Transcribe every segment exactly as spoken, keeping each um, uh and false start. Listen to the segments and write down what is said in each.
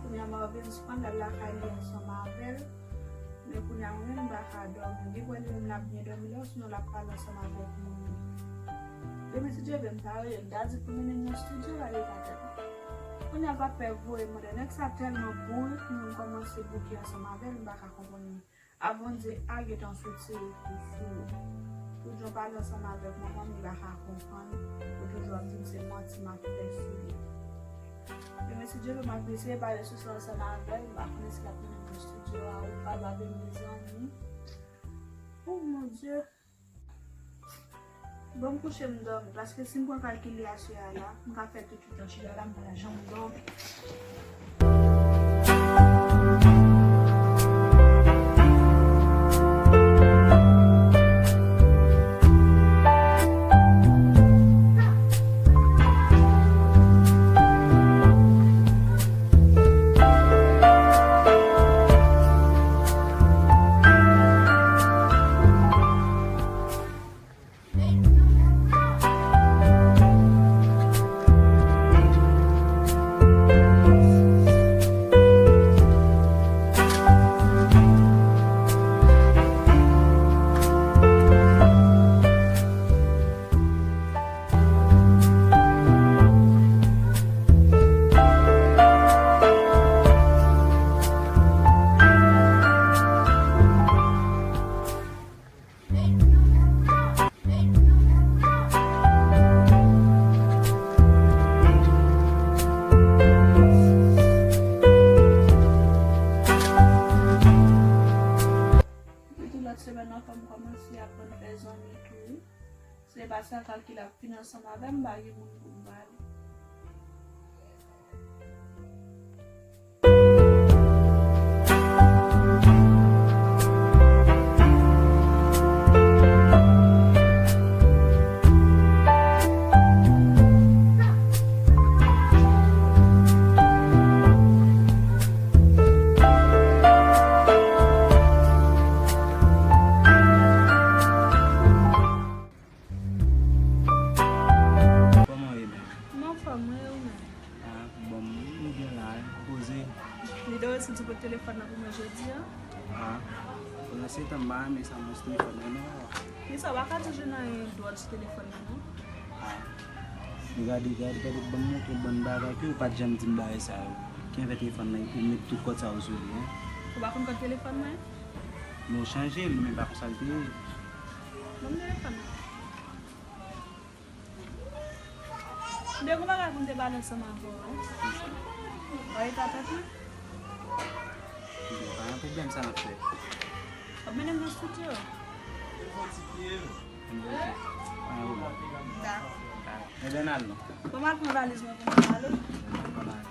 Kounye a Marvens pran l al lakay li ansanm avè l. Men kounye a mwen menm m pa ka dòmi. Gen pwen li menm l ap byen dòmi la, sinon l ap pale ansanm avèk moun. Demen si Dye vle m ta rele l, m ta di l pou mennen m nan estidyo l al epa tèt li. Kounye a l pa pè voye mande nèg sa tèlman bourik, nou kòmanse bouke ansanm avè l, m pa ka konprann li. Avan di a gentan soti kou sou yo. Pou jan pale ansanm avèk manman m, li pa ka konprann. Ou toujou ap di m se manti m ap fè sou li. Demen si Dye vle m ap eseye pale sou sa ansanm avè l, m pa konnen si l ap mennen m nan estidyo a ou pa, l pa vle m mezanmi. Oh mon Dieu. Bon, m kouche m dòmi, paske si m pran kalkil li aswè a la, m ka fè tout jounen chita la, m pa janm dòmi. Epi tou lòt semèn nan, fò m kòmanse aprann fè zanmi tou wi. Se pa sa, kalkil ap fin ansanm avè m, m pa gen moun pou m pale. Kòman w ye menm? M anfòm wi, ou menm? Ah, bon, m byen la, m poze. Li te resi di pou telefòn nan pou mwen jodi a. Ah, pandan se tan m pa renmen sa mons telefòn nan non. Kisa, w pa ka toujou nan yon dwòt sou telefòn nan non? Ah. Gade, gade, gade, ban m montre w bann bagay ke ou pa t janm di m bagay sa yo. Ki anfè telefòn nan, ou met tout kòd sa yo sou li, en? Ou pa konn kòd telefòn mwen? Men w chanje l, men pa konsa l te ye. Ban m telefòn nan. M te gon bagay pou m te pale ansanm avè w, wi. Kisa? Ou pa rete atè tou? Bon, pa gen pwoblèm, sa n ap fè? W ap mennen m nan estidyo? Dakò. Dakò. Ebyen, n al non. Bon, m al pran valiz mwen pou mwen ale. Bon, n al.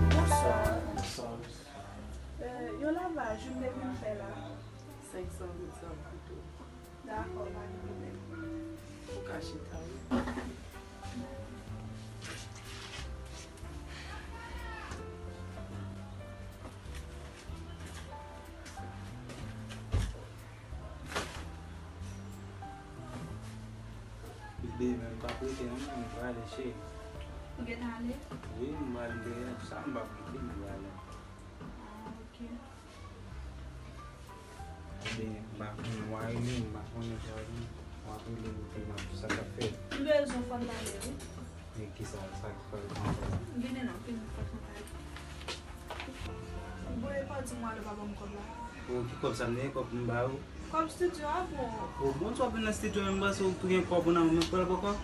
Bonswa. Bonswa, bonswa. Euh, yon lavaj, ou te vin fè la? Senk san goud sa pou tou. Dakò, pa gen pwoblèm. Ou ka chita, wi. Bebe, men m p ap rete non, men m prale, cheri. Ou gentan ale? Wi, m prale, m te gen sa m p ap rete, m prale. Ah, ok. Ebyen, m pa konnen, w a rele m, m pa konnen sa w di. W ap rele m, epi m ap di sa k ap fèt. M bezwen w, fò n pale, wi. Men kisa, sa ki pral pran kòb la? Vini non, vini, fò n pale. Ou voye kòb di mwen, ou pa ban m kòb la. O, ki kòb sa? M te gen kòb pou m ba ou. Kòb estidyo a, bon. O, bon, si w ap vin nan estidyo, men m panse ou tou gen kòb ou nan men, pral pran kòb?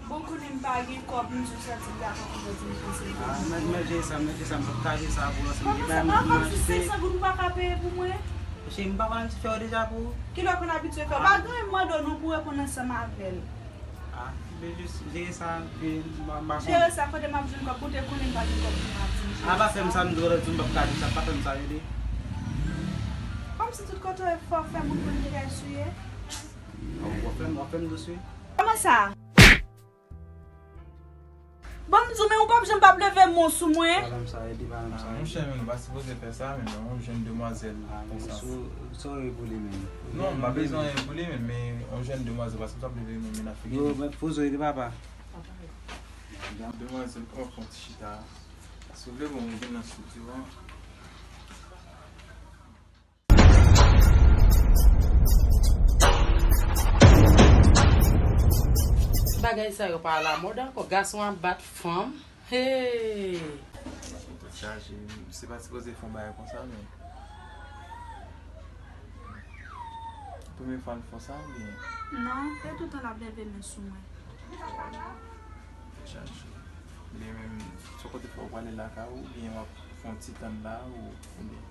Bon, konnen m pa gen kòb, m di w sa, ti la, pa konn di m konsa. Ah, men, men, jere sa, men, jere sa, m p ap ka jere sa pou w, se m gen bagay m pou m achte. Kòman sa, senk san goud ou pa ka peye pou mwen? Cheri, m pa pral ti fè w deja pou ou. Kilè w konn abitye fè? Pa gen anyen m mande w non pou w reponn ansanm avè l. Ah, men jis jere sa, pi m a, m a konn. Jere sa, kote m ap jwenn kòb, kote konnen m pa gen kòb pou m ap di m jere sa. A pa fè m sa, m di w lòt jou m p ap ka di sa, pa fè m sa, tande. Kòmsi tout kote w fè, w fè moun konn kiyès ou ye. Ou fè m, w fè m dous wi. Kòman sa? Bon, m di w, men ou p ap janm p ap leve men w sou mwen. Pale m sa, Edi, pale m sa, Edi. Ah, monchè, men nou pa sipoze fè sa, men yon jèn demwazèl konsa. Ah, men sou, sorry pou li menm. Non, m pa bezwen anyen pou li menm, men yon jèn demwazèl, paske m t ap leve men m nan figi li. Yo, men poze w, Edi, papa. Demwazèl, kòman fè yon ti chita? Si w vle, bon, m vin nan estidyo a. Bagay sa yo pa alamòd ankò. Gason ap bat fanm. Hey! Tèt chaje. Se pa sipoze fè yon bagay konsa, men. Premye fwa l fè sa, oubyen? Non, se tout tan l ap leve men sou mwen. Tèt chaje. Oubyen menm, se kote fò w prale lakay ou, oubyen w ap fè yon ti tann la, ou, oubyen?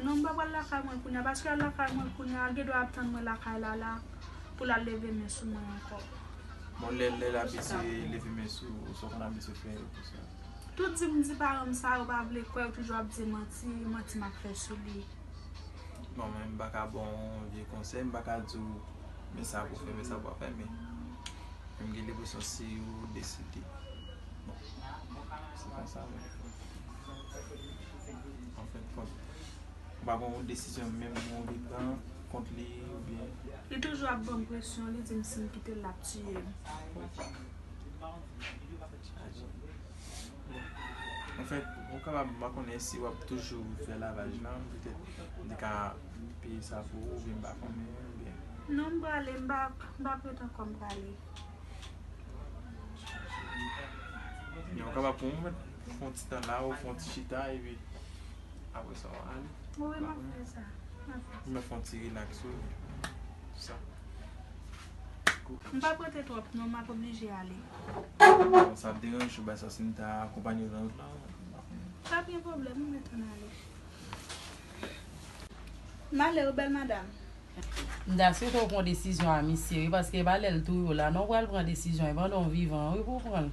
Non, m pa pral lakay mwen kounye a, paske al lakay mwen kounye a, l gen dwa ap tann mwen lakay la la, pou l al leve men sou mwen ankò. Bon, lè, lè l abitye leve men sou ou, sa w konn abitye fè pou sa? Tout di m di paran m sa, yo pa vle kwè, yo toujou ap di manti, manti m ap fè sou li. Bon, men m pa ka ba w vye konsèy, m pa ka di w, men sa pou w fè, men sa pou w pa fè, men, men m gen lenpresyon si ou deside. Bon, se konsa, men. An fen de kont, ou pa gen yon desizyon menm ou vle pran kont li, oubyen? Li toujou ap ban m presyon, li di m si m kite l, l ap tiye m. Anfèt, ou kapab, m pa konnen si w ap toujou fè lavaj lan, petèt m te ka peye sa pou ou, oubyen m pa konnen, oubyen. Non, m prale, m pa, m pa prete ankò, m prale. Men ou kapab pran yon, fè yon ti tan la, ou fè yon ti chita, epi apre sa, w ale. Wi, m ap fè sa. M ap fè sa. Ou mèt fè yon ti rilaks, wi. Sa. M p ap rete twòp non, m ap oblije ale. Bon, sa ap deranje w, bagay sa, si m ta akonpanye w nan wout la, m pa konnen. Pa gen pwoblèm, m mèt ann ale. M ale wi, bèl madanm. M ta swete w pran desizyon a misye wi, paske e pa lè l touye w la non w pral pran desizyon, e pandan w vivan wi pou w pran l.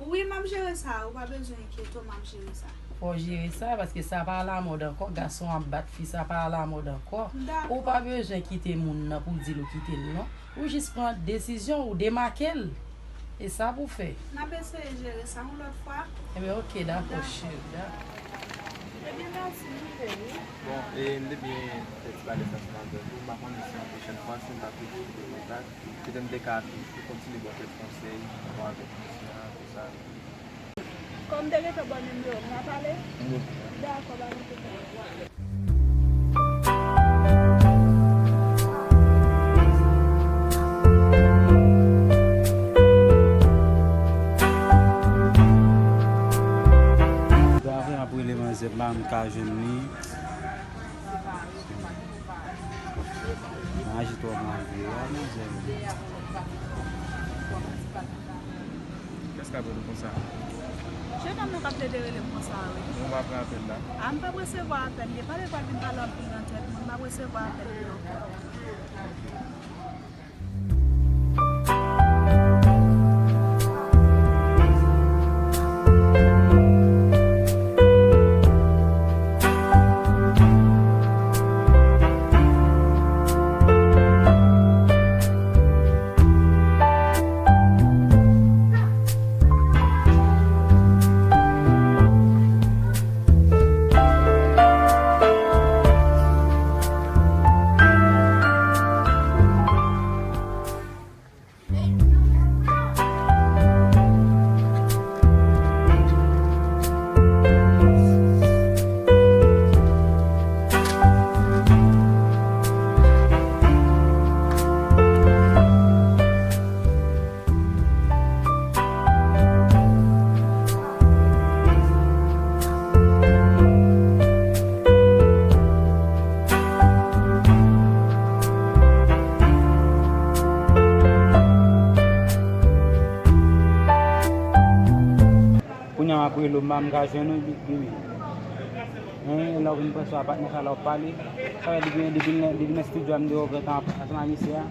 Wi, m ap jere sa, ou pa bezwen enkyete w, m ap jere sa. Fò w jere sa, paske sa pa alamòd ankò, gason ap bat fi, sa pa alamòd ankò. Dakò. Ou pa bezwen kite moun nan pou w di l ou kite l non. Ou jis pran desizyon, ou demake l. E sa pou w fè. N ap eseye jere sa yon lòt fwa. Ebyen, oke, dakò, cheri, dakò. Ebyen, mèsi, m rive wi. Bon, e m te byen fè ti pale sa ansanm avè w tou. M pa konnen si yon pwochèn fwa, si m ta toujou kite kontak, petèt m te ka toujou kontinye ba w kèk konsèy pa rapò avèk misye a, tout sa. Kòm m te gentan ba w nimewo m, n a pale? Wi. Dakò, pa gen pwoblèm. Apre m ap rele manzè m pa m ka jwenn li. Manje twòp manje a, manzè m. Kiyès k ap rele w konsa? Jennonm nan k ap plede rele m konsa, wi. Ou pa pran apèl la? A, m p ap resevwa apèl li. Pa de fwa l vin pale anpil nan tèt mwen, m p ap resevwa apèl li ankò. M pa m ka jwenn ou, Bibi. Hein, lè w vin pran sou apatman sa la w ap pale. Sa fè depi, depi, depi nan estidyo a m te wè w gentan ansanm ak misye a.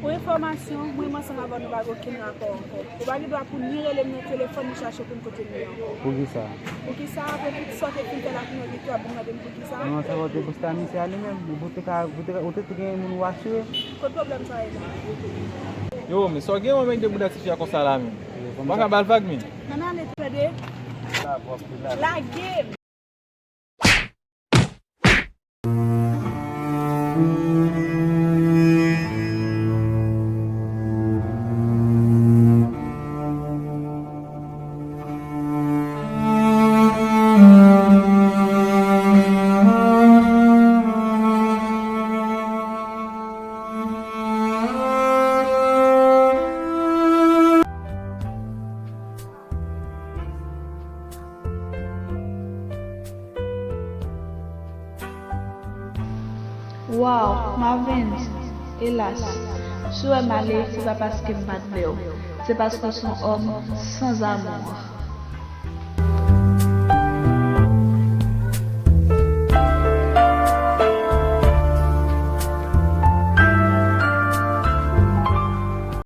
Pou enfòmasyon, mwen menm ansanm avè w nou pa gen okenn rapò ankò. Ou pa gen dwa pou ni rele m nan telefòn, ni chache konn kote m ye ankò. Poukisa? Poukisa, apre tout sa w te fin fè la kounye a w gen kè ap vin mande m poukisa? Non, sa fè w te poste a misye a li menm. Ou te ka, ou te ka, ou te, te gen moun ou asire. Kot pwoblèm sa ye la? Yo, men sa w gen w menm de bouda tifi a konsa la menm? Yo, kòm sa. Ou pa ka ba l vag menm? Ann ale, tande. Lage m. Wow, Marvens, elas, si w wè m ale, se pa paske m pa t vle w, se paske w se yon òm sans amour.